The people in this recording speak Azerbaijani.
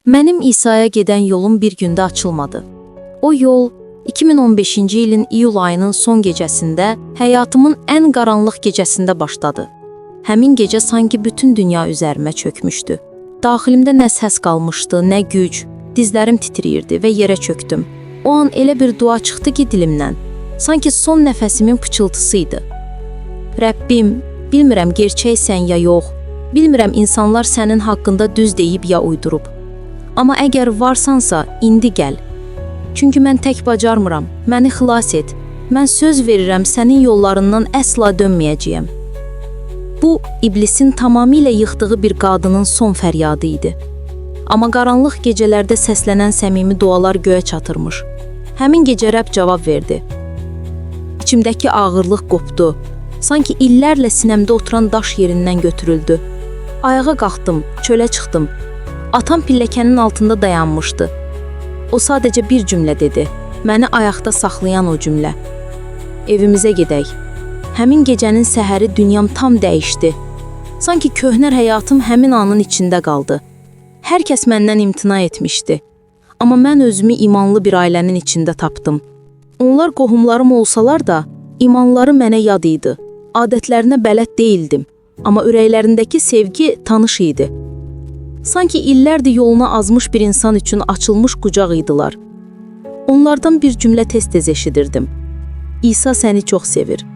Mənim İsa'ya gedən yolum bir gündə açılmadı. O yol 2015-ci ilin iyul ayının son gecəsində, həyatımın ən qaranlıq gecəsində başladı. Həmin gecə sanki bütün dünya üzərimə çökmüşdü. Daxilimdə nə səs qalmışdı, nə güc. Dizlərim titrəyirdi və yerə çökdüm. O an elə bir dua çıxdı ki dilimdən. Sanki son nəfəsimin pıçıltısı idi. Rəbbim, bilmirəm gerçəksən ya yox. Bilmirəm insanlar sənin haqqında düz deyib ya uydurub. Amma əgər varsansa, indi gəl. Çünki mən tək bacarmıram. Məni xilas et. Mən söz verirəm sənin yollarından əsla dönməyəcəyəm. Bu, iblisin tamamilə yıxdığı bir qadının son fəryadı idi. Amma qaranlıq gecələrdə səslənən səmimi dualar göyə çatırmış. Həmin gecə Rəbb cavab verdi. İçimdəki ağırlıq qopdu. Sanki illərlə sinəmdə oturan daş yerindən götürüldü. Ayağa qalxdım, çölə çıxdım. Atam pilləkənin altında dayanmışdı. O sadəcə bir cümlə dedi. Məni ayaqda saxlayan o cümlə. Evimizə gedək. Həmin gecənin səhəri dünyam tam dəyişdi. Sanki köhnə həyatım həmin anın içində qaldı. Hər kəs məndən imtina etmişdi. Amma mən özümü imanlı bir ailənin içində tapdım. Onlar qohumlarım olsalar da, imanları mənə yad idi. Adətlərinə bələd deyildim, amma ürəklərindəki sevgi tanış idi. Sanki illərdir yoluna azmış bir insan üçün açılmış qucaq idilər. Onlardan bir cümlə tez-tez eşidirdim. İsa səni çox sevir.